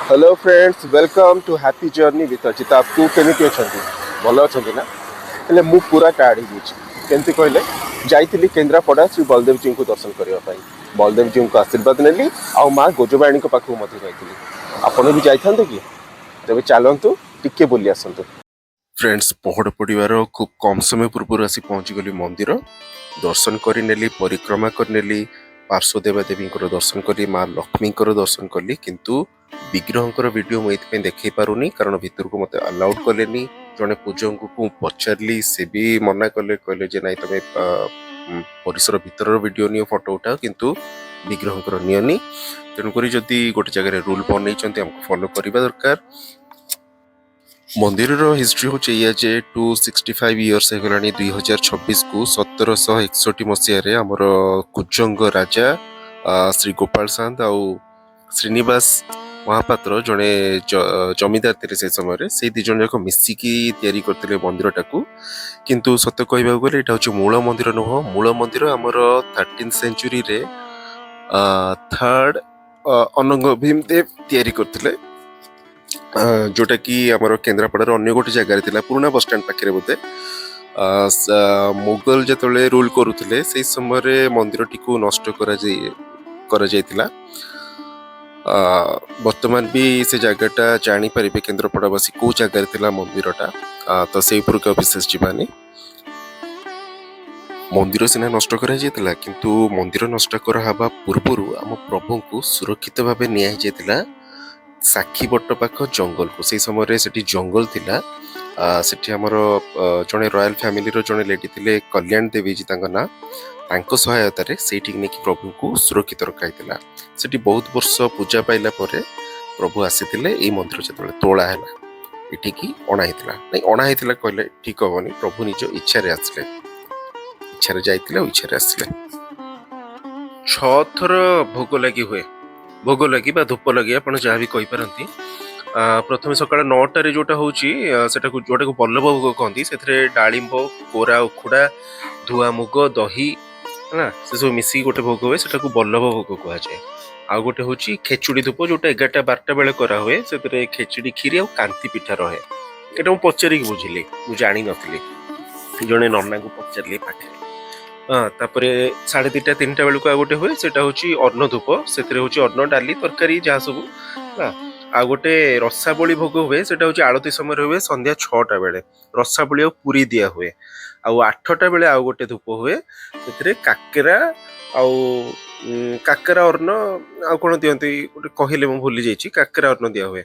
Hello friends, welcome to Happy Journey with Ajit. ଆପଣ କେମିତି ଅଛନ୍ତି? ଭଲ ଅଛନ୍ତି ନା? ହେଲେ ମୁଁ ପୁରା ଟାୟାର୍ଡ ହେଇଯାଇଛି। କେମିତି କହିଲେ, ଯାଇଥିଲି କେନ୍ଦ୍ରାପଡ଼ା ଶ୍ରୀ ବଳଦେବଜୀଙ୍କୁ ଦର୍ଶନ କରିବା ପାଇଁ। ବଳଦେବଜୀଙ୍କ ଆଶୀର୍ବାଦ ନେଲି ଆଉ ମା ଗୋଜବାଣୀଙ୍କ ପାଖକୁ ମଧ୍ୟ ଯାଇଥିଲି। ଆପଣ ବି ଯାଇଥାନ୍ତେ କି? ତେବେ ଚାଲନ୍ତୁ, ଟିକେ ବୁଲି ଆସନ୍ତୁ। ଫ୍ରେଣ୍ଡସ୍, ପହଡ଼ ପଡ଼ିବାର ଖୁବ୍ କମ୍ ସମୟ ପୂର୍ବରୁ ଆସି ପହଞ୍ଚିଗଲି ମନ୍ଦିର। ଦର୍ଶନ କରିନେଲି, ପରିକ୍ରମା କରିନେଲି, ପାର୍ଶ୍ୱ ଦେବାଦେବୀଙ୍କର ଦର୍ଶନ କଲି, ମା ଲକ୍ଷ୍ମୀଙ୍କର ଦର୍ଶନ କଲି। କିନ୍ତୁ ବିଗ୍ରହଙ୍କର ଭିଡ଼ିଓ ମୁଁ ଏଇଥିପାଇଁ ଦେଖେଇ ପାରୁନି, କାରଣ ଭିତରକୁ ମୋତେ ଆଲାଉଡ୍ କଲେନି। ଜଣେ ପୂଜକଙ୍କୁ ମୁଁ ପଚାରିଲି, ସେ ବି ମନା କଲେ। କହିଲେ ଯେ ନାଇଁ, ତମେ ପରିସର ଭିତରର ଭିଡ଼ିଓ ନିଅ, ଫଟୋ ଉଠାଅ, କିନ୍ତୁ ବିଗ୍ରହଙ୍କର ନିଅନି। ତେଣୁକରି ଯଦି ଗୋଟେ ଜାଗାରେ ରୁଲ୍ ବନେଇଛନ୍ତି, ଆମକୁ ଫଲୋ କରିବା ଦରକାର। ମନ୍ଦିରର ହିଷ୍ଟ୍ରି ହେଉଛି ଏଇଆ ଯେ 265 ଇୟର୍ସ ହେଇଗଲାଣି 2026କୁ। 1761 ମସିହାରେ ଆମର କୁଜଙ୍ଗ ରାଜା ଶ୍ରୀ ଗୋପାଳ ସାନ୍ତ ଆଉ ଶ୍ରୀନିବାସ ମହାପାତ୍ର, ଜଣେ ଜମିଦାର ଥିଲେ ସେ ସମୟରେ, ସେଇ ଦି ଜଣ ଯାକ ମିଶିକି ତିଆରି କରିଥିଲେ ମନ୍ଦିରଟାକୁ। କିନ୍ତୁ ସତ କହିବାକୁ ଗଲେ ଏଇଟା ହେଉଛି ମୂଳ ମନ୍ଦିର ନୁହଁ। ମୂଳ ମନ୍ଦିର ଆମର 13th ସେଞ୍ଚୁରୀରେ ଥାର୍ଡ ଅନଙ୍ଗ ଭୀମଦେବ ତିଆରି କରିଥିଲେ, ଯୋଉଟା କି ଆମର କେନ୍ଦ୍ରାପଡ଼ାର ଅନ୍ୟ ଗୋଟେ ଜାଗାରେ ଥିଲା, ପୁରୁଣା ବସଷ୍ଟାଣ୍ଡ ପାଖରେ ବୋଧେ। ମୋଗଲ ଯେତେବେଳେ ରୁଲ୍ କରୁଥିଲେ, ସେଇ ସମୟରେ ମନ୍ଦିରଟିକୁ ନଷ୍ଟ କରାଯାଇଥିଲା। ବର୍ତ୍ତମାନ ବି ସେ ଜାଗାଟା ଜାଣିପାରିବେ କେନ୍ଦ୍ରାପଡ଼ାବାସୀ, କୋଉ ଜାଗାରେ ଥିଲା ମନ୍ଦିରଟା। ତ ସେଇ ଉପରକୁ ଆଉ ବିଶେଷ ଯିବାନି। ମନ୍ଦିର ସିନା ନଷ୍ଟ କରାଯାଇଥିଲା, କିନ୍ତୁ ମନ୍ଦିର ନଷ୍ଟ କରାହେବା ପୂର୍ବରୁ ଆମ ପ୍ରଭୁଙ୍କୁ ସୁରକ୍ଷିତ ଭାବେ ନିଆ ହେଇଯାଇଥିଲା ସାକ୍ଷୀବଟ ପାଖ ଜଙ୍ଗଲକୁ। ସେଇ ସମୟରେ ସେଠି ଜଙ୍ଗଲ ଥିଲା। ସେଠି ଆମର ଜଣେ ରୟାଲ ଫ୍ୟାମିଲିର ଜଣେ ଲେଡି ଥିଲେ, କଲ୍ୟାଣ ଦେବୀ ଜୀ ତାଙ୍କ ନାଁ। ତାଙ୍କ ସହାୟତାରେ ସେଇଠିକି ନେଇକି ପ୍ରଭୁଙ୍କୁ ସୁରକ୍ଷିତ ରଖାହେଇଥିଲା। ସେଠି ବହୁତ ବର୍ଷ ପୂଜା ପାଇଲା ପରେ ପ୍ରଭୁ ଆସିଥିଲେ। ଏଇ ମନ୍ଦିର ଯେତେବେଳେ ତୋଳା ହେଲା, ଏଠିକି ଅଣା ହେଇଥିଲା। ନାଇଁ, ଅଣା ହେଇଥିଲା କହିଲେ ଠିକ ହବନି, ପ୍ରଭୁ ନିଜ ଇଚ୍ଛାରେ ଆସିଲେ। ଇଚ୍ଛାରେ ଯାଇଥିଲେ ଆଉ ଇଚ୍ଛାରେ ଆସିଲେ। ଛଅ ଥର ଭୋଗ ଲାଗି ହୁଏ, ଭୋଗ ଲାଗି ବା ଧୂପ ଲାଗି, ଆପଣ ଯାହା ବି କହିପାରନ୍ତି। ପ୍ରଥମେ ସକାଳ 9ଟାରେ ଯୋଉଟା ହଉଛି, ସେଟାକୁ ଯୋଉଟାକୁ ବଲ୍ଲଭ ଭୋଗ କହନ୍ତି। ସେଥିରେ ଡାଳିମ୍ବ, କୋରା ଉଖୁଡ଼ା, ଧୁଆ ମୁଗ, ଦହି ହେଲା, ସେସବୁ ମିଶିକି ଗୋଟେ ଭୋଗ ହୁଏ। ସେଟାକୁ ବଲ୍ଲଭ ଭୋଗ କୁହାଯାଏ। ଆଉ ଗୋଟେ ହଉଛି ଖେଚୁଡ଼ି ଧୂପ, ଯୋଉଟା 11ଟା 12ଟା ବେଳେ କରାହୁଏ। ସେଥିରେ ଖେଚୁଡ଼ି କ୍ଷୀରି ଆଉ କାନ୍ତି ପିଠା ରହେ। ଏଇଟା ମୁଁ ପଚାରିକି ବୁଝିଲି, ମୁଁ ଜାଣିନଥିଲି। ଜଣେ ନନାଙ୍କୁ ପଚାରିଲି ପାଖରେ। ହଁ, ତାପରେ 2:30 3ଟା ବେଳକୁ ଆଉ ଗୋଟେ ହୁଏ। ସେଟା ହଉଛି ଅନ୍ନ ଧୂପ। ସେଥିରେ ହଉଛି ଅନ୍ନ, ଡାଲି, ତରକାରୀ ଯାହା ସବୁ ହେଲା। ଆଉ ଗୋଟେ ରସାବଳି ଭୋଗ ହୁଏ। ସେଟା ହଉଛି ଆଳତି ସମୟରେ ହୁଏ, ସନ୍ଧ୍ୟା 6ଟା ବେଳେ ରସାବଳି ଆଉ ପୁରୀ ଦିଆ ହୁଏ। ଆଉ 8ଟା ବେଳେ ଆଉ ଗୋଟେ ଧୂପ ହୁଏ। ସେଥିରେ କାକେରା ଆଉ କାକେରା, ଅନ୍ନ ଆଉ କଣ ଦିଅନ୍ତି ଗୋଟେ କହିଲେ, ମୁଁ ଭୁଲି ଯାଇଛି। କାକେରା ଅନ୍ନ ଦିଆ ହୁଏ।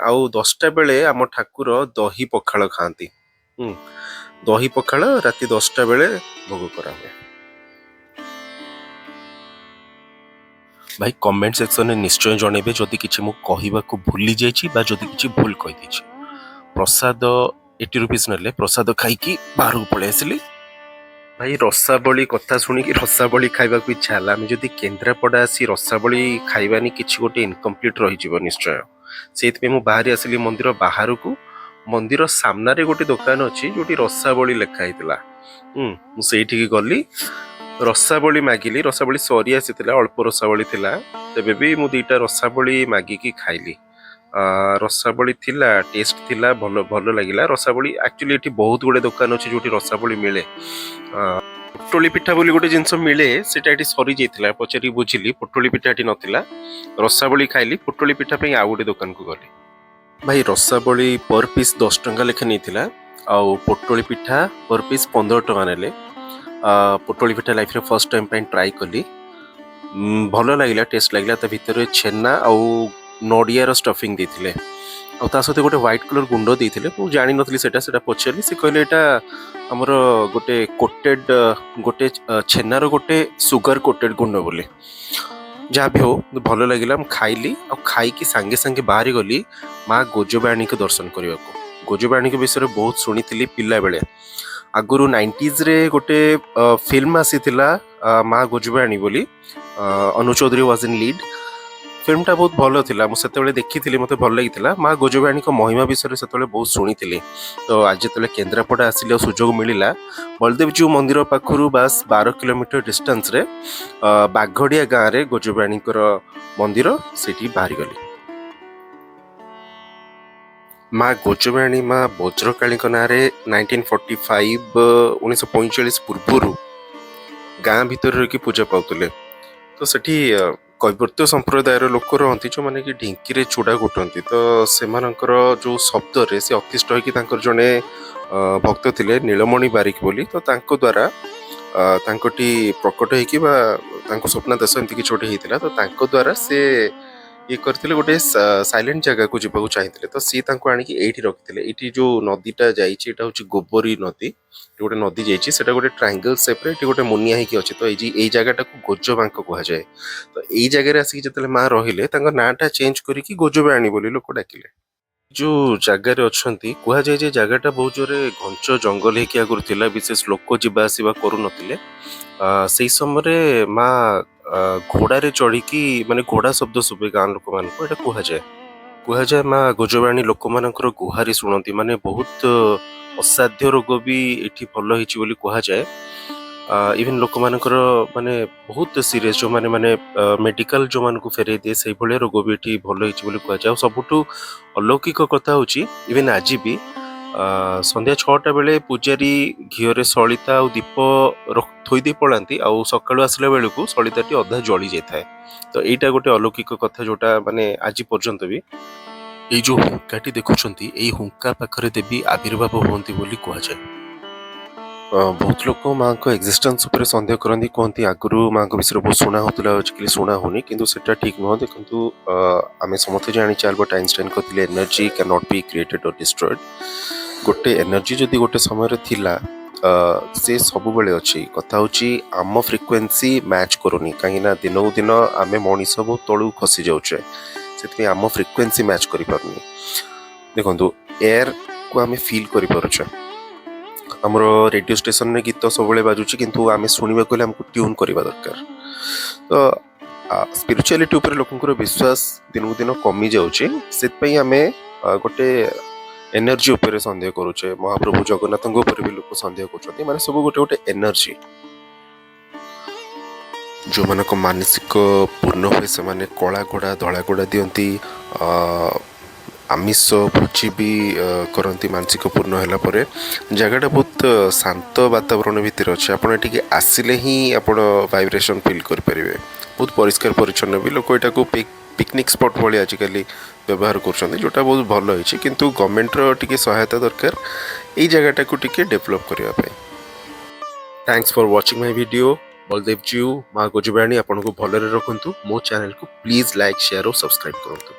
ଆଉ 10ଟା ବେଳେ ଆମ ଠାକୁର ଦହି ପଖାଳ ଖାଆନ୍ତି। ଦହି ପଖାଳ ରାତି 10ଟା ବେଳେ ଭୋଗ କରାହୁଏ। ଭାଇ, କମେଣ୍ଟ ସେକ୍ସନରେ ନିଶ୍ଚୟ ଜଣେଇବେ ଯଦି କିଛି ମୁଁ କହିବାକୁ ଭୁଲି ଯାଇଛି ବା ଯଦି କିଛି ଭୁଲ କହିଦେଇଛି। ପ୍ରସାଦ 80 ରୁପିସ୍ ନେଲେ। ପ୍ରସାଦ ଖାଇକି ବାହାରକୁ ପଳେଇ ଆସିଲି। ଭାଇ, ରସାବଳି କଥା ଶୁଣିକି ରସାବଳି ଖାଇବାକୁ ଇଚ୍ଛା ହେଲା। ଆମେ ଯଦି କେନ୍ଦ୍ରାପଡ଼ା ଆସି ରସାବଳି ଖାଇବାନି, କିଛି ଗୋଟେ ଇନକମ୍ପ୍ଲିଟ୍ ରହିଯିବ ନିଶ୍ଚୟ। ସେଇଥିପାଇଁ ମୁଁ ବାହାରି ଆସିଲି ମନ୍ଦିର ବାହାରକୁ। ମନ୍ଦିର ସାମ୍ନାରେ ଗୋଟେ ଦୋକାନ ଅଛି, ଯୋଉଠି ରସାବଳି ଲେଖା ହେଇଥିଲା। ମୁଁ ସେଇଠିକି ଗଲି, ରସାବଳି ମାଗିଲି। ରସାବଳି ସରି ଆସିଥିଲା, ଅଳ୍ପ ରସାବଳି ଥିଲା। ତେବେ ବି ମୁଁ ଦିଟା ରସାବଳି ମାଗିକି ଖାଇଲି। ରସାବଳି ଥିଲା, ଟେଷ୍ଟ ଥିଲା, ଭଲ ଭଲ ଲାଗିଲା ରସାବଳି। ଆକ୍ଚୁଆଲି ଏଠି ବହୁତ ଗୁଡେ ଦୋକାନ ଅଛି ଯୋଉଠି ରସାବଳି ମିଳେ। ପୋଟଳି ପିଠା ବୋଲି ଗୋଟେ ଜିନିଷ ମିଳେ, ସେଟା ଏଠି ସରିଯାଇଥିଲା। ପଚାରିକି ବୁଝିଲି, ପୋଟଳି ପିଠା ଏଠି ନଥିଲା। ରସାବଳି ଖାଇଲି, ପୋଟଳି ପିଠା ପାଇଁ ଆଉ ଗୋଟେ ଦୋକାନକୁ ଗଲି। ଭାଇ, ରସାବଳି ପର ପିସ୍ 10 ଟଙ୍କା ଲେଖା ନେଇଥିଲା ଆଉ ପୋଟଳି ପିଠା ପର ପିସ୍ 15 ଟଙ୍କା ନେଲେ। ପୋଟଳି ପିଠା ଲାଇଫରେ ଫର୍ଷ୍ଟ ଟାଇମ୍ ପାଇଁ ଟ୍ରାଏ କଲି। ଭଲ ଲାଗିଲା, ଟେଷ୍ଟ ଲାଗିଲା। ତା ଭିତରେ ଛେନା ଆଉ ନଡ଼ିଆର ଷ୍ଟଫିଂ ଦେଇଥିଲେ ଆଉ ତା ସହିତ ଗୋଟେ ହ୍ୱାଇଟ୍ କଲର୍ ଗୁଣ୍ଡ ଦେଇଥିଲେ। ମୁଁ ଜାଣିନଥିଲି ସେଟା। ସେଟା ପଚାରିଲି, ସେ କହିଲେ ଏଇଟା ଆମର ଗୋଟେ କୋଟେଡ୍, ଗୋଟେ ଛେନାର ଗୋଟେ ସୁଗାର କୋଟେଡ୍ ଗୁଣ୍ଡ ବୋଲି। ଯାହା ବି ହଉ, ଭଲ ଲାଗିଲା। ମୁଁ ଖାଇଲି ଆଉ ଖାଇକି ସାଙ୍ଗେ ସାଙ୍ଗେ ବାହାରି ଗଲି ମା ଗୋଜବାଣୀଙ୍କୁ ଦର୍ଶନ କରିବାକୁ। ଗୋଜବାଣୀଙ୍କ ବିଷୟରେ ବହୁତ ଶୁଣିଥିଲି ପିଲାବେଳେ। ଆଗରୁ 90sରେ ଗୋଟେ ଫିଲ୍ମ ଆସିଥିଲା ମା ଗୋଜବାଣୀ ବୋଲି। ଅନୁ ଚୌଧୁରୀ was in lead. ଫିଲ୍ମଟା ବହୁତ ଭଲ ଥିଲା। ମୁଁ ସେତେବେଳେ ଦେଖିଥିଲି, ମୋତେ ଭଲ ଲାଗିଥିଲା। ମା ଗୋଜବାଣୀଙ୍କ ମହିମା ବିଷୟରେ ସେତେବେଳେ ବହୁତ ଶୁଣିଥିଲି। ତ ଆଜି ଯେତେବେଳେ କେନ୍ଦ୍ରାପଡ଼ା ଆସିଲି ଆଉ ସୁଯୋଗ ମିଳିଲା, ବଳଦେବଜୀଉ ମନ୍ଦିର ପାଖରୁ ବାସ୍ 12 କିଲୋମିଟର ଡିଷ୍ଟାନ୍ସରେ ବାଘଡ଼ିଆ ଗାଁରେ ଗୋଜବାଣୀଙ୍କର ମନ୍ଦିର, ସେଇଠି ବାହାରିଗଲି। ମା ଗୋଜବାଣୀ ମା ବଜ୍ରକାଳୀଙ୍କ ନାଁରେ 1945, 1945 ପୂର୍ବରୁ ଗାଁ ଭିତରେ ରହିକି ପୂଜା ପାଉଥିଲେ। ତ ସେଠି କୈବର୍ତ୍ତ ସମ୍ପ୍ରଦାୟର ଲୋକ ରହନ୍ତି, ଯେଉଁମାନେ କି ଢିଙ୍କିରେ ଚୁଡ଼ା କୁଟନ୍ତି। ତ ସେମାନଙ୍କର ଯେଉଁ ଶବ୍ଦରେ ସେ ଅତିଷ୍ଠ ହେଇକି ତାଙ୍କର ଜଣେ ଭକ୍ତ ଥିଲେ ନୀଳମଣି ବାରିକ ବୋଲି, ତ ତାଙ୍କ ଦ୍ୱାରା ତାଙ୍କଠି ପ୍ରକଟ ହେଇକି ବା ତାଙ୍କୁ ସ୍ୱପ୍ନାଦେଶ ଏମିତି କିଛି ଗୋଟେ ହେଇଥିଲା। ତ ତାଙ୍କ ଦ୍ୱାରା ସେ ଇଏ କରିଥିଲେ, ଗୋଟେ ସାଇଲେଣ୍ଟ ଜାଗାକୁ ଯିବାକୁ ଚାହିଁଥିଲେ। ତ ସିଏ ତାଙ୍କୁ ଆଣିକି ଏଇଠି ରଖିଥିଲେ। ଏଇଠି ଯୋଉ ନଦୀଟା ଯାଇଛି, ଏଇଟା ହଉଛି ଗୋବରୀ ନଦୀ। ଏଠି ଗୋଟେ ନଦୀ ଯାଇଛି, ସେଟା ଗୋଟେ ଟ୍ରାଙ୍ଗଲ ସେପ୍ରେ ଏଠି ଗୋଟେ ମୁନିଆ ହେଇକି ଅଛି। ତ ଏଇ ଜାଗାଟାକୁ ଗୋଜବାଙ୍କ କୁହାଯାଏ। ତ ଏଇ ଜାଗାରେ ଆସିକି ଯେତେବେଳେ ମା ରହିଲେ, ତାଙ୍କ ନାଁଟା ଚେଞ୍ଜ କରିକି ଗୋଜବାଣୀ ବୋଲି ଲୋକ ଡାକିଲେ। ଯୋଉ ଜାଗାରେ ଅଛନ୍ତି, କୁହାଯାଏ ଯେ ଜାଗାଟା ବହୁତ ଜୋରେ ଘଞ୍ଚ ଜଙ୍ଗଲ ହେଇକି ଆଗରୁ ଥିଲା, ବିଶେଷ ଲୋକ ଯିବା ଆସିବା କରୁନଥିଲେ। ସେଇ ସମୟରେ ମା ଘୋଡ଼ାରେ ଚଢ଼ିକି, ମାନେ ଘୋଡ଼ା ଶବ୍ଦ ଶୁଭେ ଗାଁ ଲୋକମାନଙ୍କୁ, ଏଇଟା କୁହାଯାଏ। କୁହାଯାଏ ମା ଗୋଜବାଣୀ ଲୋକମାନଙ୍କର ଗୁହାରି ଶୁଣନ୍ତି, ମାନେ ବହୁତ ଅସାଧ୍ୟ ରୋଗ ବି ଏଠି ଭଲ ହେଇଛି ବୋଲି କୁହାଯାଏ। ଇଭେନ୍ ଲୋକମାନଙ୍କର ମାନେ ବହୁତ ସିରିୟସ୍, ଯେଉଁମାନେ ମାନେ ମେଡିକାଲ ଯେଉଁମାନଙ୍କୁ ଫେରେଇ ଦିଏ, ସେଇଭଳିଆ ରୋଗ ବି ଏଠି ଭଲ ହେଇଛି ବୋଲି କୁହାଯାଏ। ଆଉ ସବୁଠୁ ଅଲୌକିକ କଥା ହେଉଛି, ଇଭେନ୍ ଆଜି ବି ସନ୍ଧ୍ୟା 6ଟା ବେଳେ ପୂଜାରୀ ଘିଅରେ ସଳିତା ଆଉ ଦୀପ ଥୋଇ ଦେଇ ପଳାନ୍ତି, ଆଉ ସକାଳୁ ଆସିଲା ବେଳକୁ ସଳିତାଟି ଅଧା ଜଳି ଯାଇଥାଏ। ତ ଏଇଟା ଗୋଟେ ଅଲୌକିକ କଥା, ଯୋଉଟା ମାନେ ଆଜି ପର୍ଯ୍ୟନ୍ତ ବି। ଏଇ ଯୋଉ ହୁଙ୍କାଟି ଦେଖୁଛନ୍ତି, ଏଇ ହୁଙ୍କା ପାଖରେ ଦେବୀ ଆବିର୍ଭାବ ହୁଅନ୍ତି ବୋଲି କୁହାଯାଏ। ବହୁତ ଲୋକ ମାଙ୍କ ଏକ୍ଜିଷ୍ଟେନ୍ସ ଉପରେ ସନ୍ଦେହ କରନ୍ତି, କୁହନ୍ତି ଆଗରୁ ମାଙ୍କ ବିଷୟରେ ବହୁତ ଶୁଣା ହଉଥିଲା, ଆଜିକାଲି ଶୁଣା ହଉନି। କିନ୍ତୁ ସେଟା ଠିକ ନୁହଁ। ଦେଖନ୍ତୁ, ଆମେ ସମସ୍ତେ ଜାଣିଛେ ଆଲବର୍ଟ ଆଇନଷ୍ଟାଇନ କହିଥିଲେ, "energy can not be created or destroyed." ଗୋଟେ ଏନର୍ଜି ଯଦି ଗୋଟେ ସମୟରେ ଥିଲା, ସେ ସବୁବେଳେ ଅଛି। କଥା ହେଉଛି ଆମ ଫ୍ରିକ୍ୱେନ୍ସି ମ୍ୟାଚ୍ କରୁନି, କାହିଁକିନା ଦିନକୁ ଦିନ ଆମେ ମଣିଷ ବହୁତ ତଳକୁ ଖସି ଯାଉଛେ, ସେଥିପାଇଁ ଆମ ଫ୍ରିକ୍ୱେନ୍ସି ମ୍ୟାଚ୍ କରିପାରୁନି। ଦେଖନ୍ତୁ, ଏୟାରକୁ ଆମେ ଫିଲ୍ କରିପାରୁଛେ, ଆମର ରେଡ଼ିଓ ଷ୍ଟେସନରେ ଗୀତ ସବୁବେଳେ ବାଜୁଛି, କିନ୍ତୁ ଆମେ ଶୁଣିବାକୁ ହେଲେ ଆମକୁ ଟ୍ୟୁନ୍ କରିବା ଦରକାର। ତ ସ୍ପିରିଚୁଆଲିଟି ଉପରେ ଲୋକଙ୍କର ବିଶ୍ୱାସ ଦିନକୁ ଦିନ କମି ଯାଉଛି, ସେଥିପାଇଁ ଆମେ ଗୋଟେ ଏନର୍ଜି ଉପରେ ସନ୍ଦେହ କରୁଛେ। ମହାପ୍ରଭୁ ଜଗନ୍ନାଥଙ୍କ ଉପରେ ବି ଲୋକ ସନ୍ଦେହ କରୁଛନ୍ତି। ମାନେ ସବୁ ଗୋଟେ ଗୋଟେ ଏନର୍ଜି। ଯେଉଁମାନଙ୍କ ମାନସିକ ପୂର୍ଣ୍ଣ ହୁଏ, ସେମାନେ କଳା ଘୋଡ଼ା, ଧଳା ଘୋଡ଼ା ଦିଅନ୍ତି, ଆମିଷ ଭୋଜି ବି କରନ୍ତି ମାନସିକ ପୂର୍ଣ୍ଣ ହେଲା ପରେ। ଜାଗାଟା ବହୁତ ଶାନ୍ତ ବାତାବରଣ ଭିତରେ ଅଛି। ଆପଣ ଏଠିକି ଆସିଲେ ହିଁ ଆପଣ ଭାଇବ୍ରେସନ୍ ଫିଲ୍ କରିପାରିବେ। ବହୁତ ପରିଷ୍କାର ପରିଚ୍ଛନ୍ନ ବି। ଲୋକ ଏଟାକୁ ପିକନିକ୍ ସ୍ପଟ୍ ଭଳି ଆଜିକାଲି ବ୍ୟବହାର କରୁଛନ୍ତି, ଯେଉଁଟା ବହୁତ ଭଲ ହେଇଛି। କିନ୍ତୁ ଗଭର୍ଣ୍ଣମେଣ୍ଟର ଟିକେ ସହାୟତା ଦରକାର ଏଇ ଜାଗାଟାକୁ ଟିକେ ଡେଭଲପ୍ କରିବା ପାଇଁ। Thanks for watching my video. Baladev Jiu, ମା ଗୋଜବାଣୀ ଆପଣଙ୍କୁ ଭଲରେ ରଖନ୍ତୁ। ମୋ ଚ୍ୟାନେଲକୁ please like, share O subscribe କରନ୍ତୁ।